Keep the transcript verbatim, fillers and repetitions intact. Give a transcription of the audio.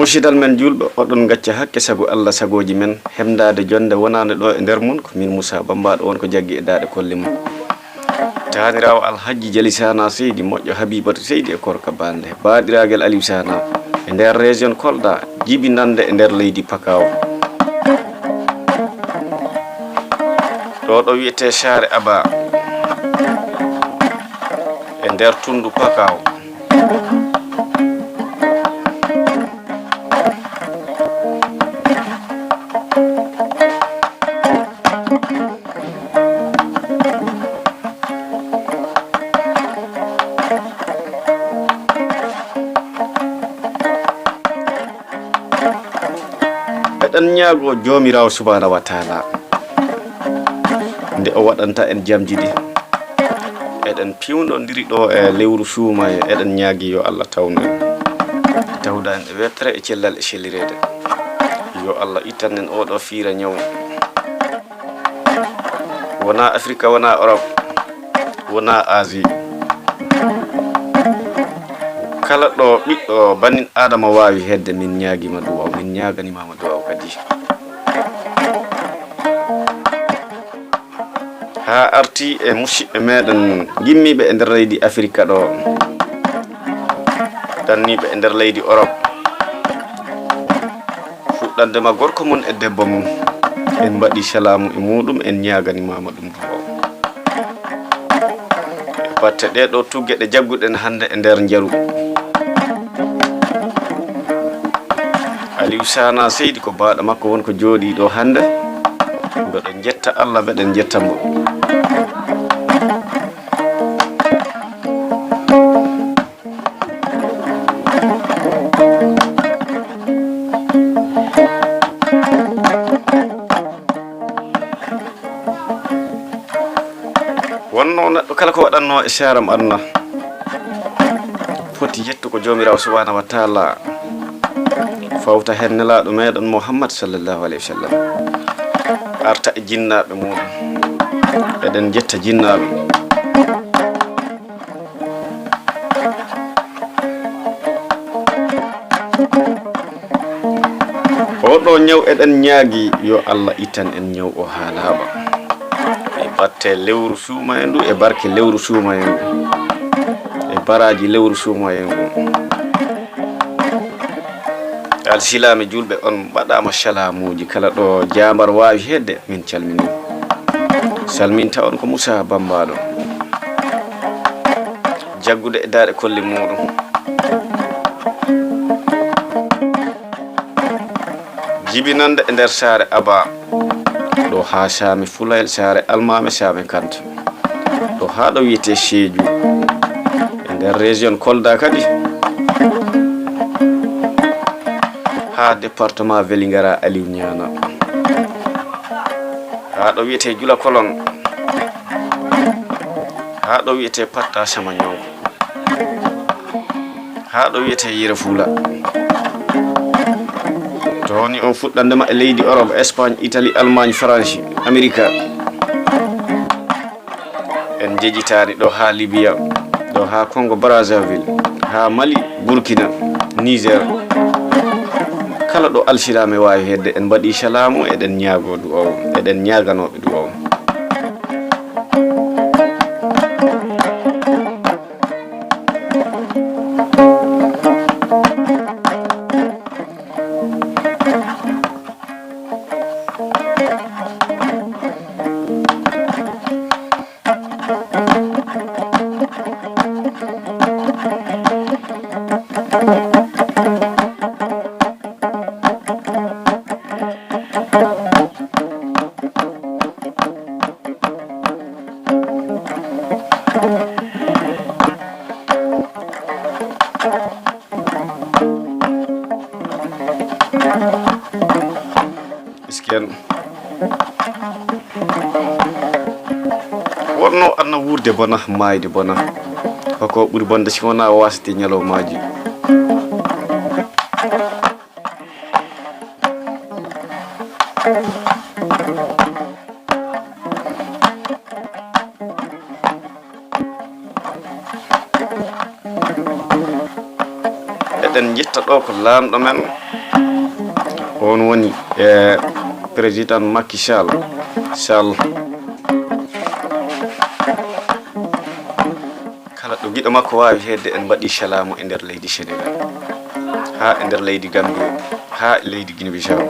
Musidal men juulɓe, oɗon ngacca hakke sago Allah, sagooji men, hemdaade jonnde wonaande ɗo e nder mum. Ko min Moussa Bambaɗo on ko jaggi e daaɗe kolle mum. Taaniraawo Alhajji Jali Sana Seydi, moƴƴo Habibatu Seydi e Korka Bande. Baaɗiraagal Aliou Sana e nder région Kolda, jibinande e nder leydi Pakaaw. Ɗo ɗo wiyetee Saare Aba e nder tunndu Pakaaw. Eɗen ñaago Joomiraawo Subhaanahu wa Taala nde o waɗanta en jamji ɗi. Eɗen piwndondiri ɗo e lewru suumaye, eɗen ñaagi yo Allah tawnu en. Tawda en e wettere e cellal e sellireede. Yo Allah ittan en oɗo fiira ñaw. Wonaa Afrika, wonaa Europe, wonaa Asie. Kala ɗo ɓiɗɗo banin Adama waawi hedde, min ñaagiima duwaw, min ñaaganimaama duwaw kadi. Haa arti e musidɓe meɗen gimmiiɓe e nder leydi Afrika ɗo, danniiɓe e nder leydi Europe. Fuɗɗande ma gorko mum e debbo mum, en mbaɗi salaamu e muɗum, en ñaaganimaama ɗum duwaw. E batte ɗee ɗo tugge ɗe jagguɗen hannde e nder njaru. Aliou Sana Seydi ko baaɗo makko won ko jooɗii ɗo hannde. Mbeɗen njetta Allah, mbeɗen njetta mo. Wonno neɗɗo kala ko waɗanno e seeram aduna, foti yettu ko Joomiraawo Subhaanahu wa Taala, fawta heen Nelaaɗo meɗen Muhammad sallallahu alayhi wa sallam, arta e jinnaaɓe muɗum. Eɗen njetta jinnaaɓe. Oɗo ñaw eɗen ñaagi yo Allah ittan en ñaw o haa laaɓa. E batte lewru suumaye ndu, e barke lewru suumaye ndu, e baraaji lewru suumaye ndu. Alsilaame juulɓe, on mbaɗaama salaamuuji, kala ɗo jaambar waawi hedde, min calminii. Salminta on ko Moussa Bambaɗo, jaggude e daaɗe kolle muɗum. Jibinande e nder saare Aba, ɗo haa Saame Fulayel, saare Almaame Saame Kanta, ɗo haa ɗo wiyetee Sédhiou, e nder région Kolda kadi, haa département Vélingara Aliou Niana, haa ɗo wiyetee Jula Kolon, haa ɗo wiyetee Patta Sama Ñongo, haa ɗo wiyetee Yere Fuula. To woni on fuɗɗande ma e leydi Europe, Espagne, Italie, Allemagne, France, Amerika. En njejitaani ɗo haa Libya, ɗo haa Congo Brazzaville, haa Mali, Burkina, Niger. Kala ɗo alsilaame waawi hedde, en mbaɗi salaamu, eɗen ñaago du'aw, eɗen ñaaganooɓe du'aw. Miskin. Wonno anna wuurde bona, maayde bona. Hoko ɓuri bonde si wonaa wasde ñalawmaaji. E En njetta ɗo ko laamɗo men, on woni e président Macky Sall. Sall. Kala ɗo giɗo makko waawi heedde, en mbaɗi salaamu e nder leydi Sénégal, haa e nder leydi Gambie, haa e leydi Guinée Bissau.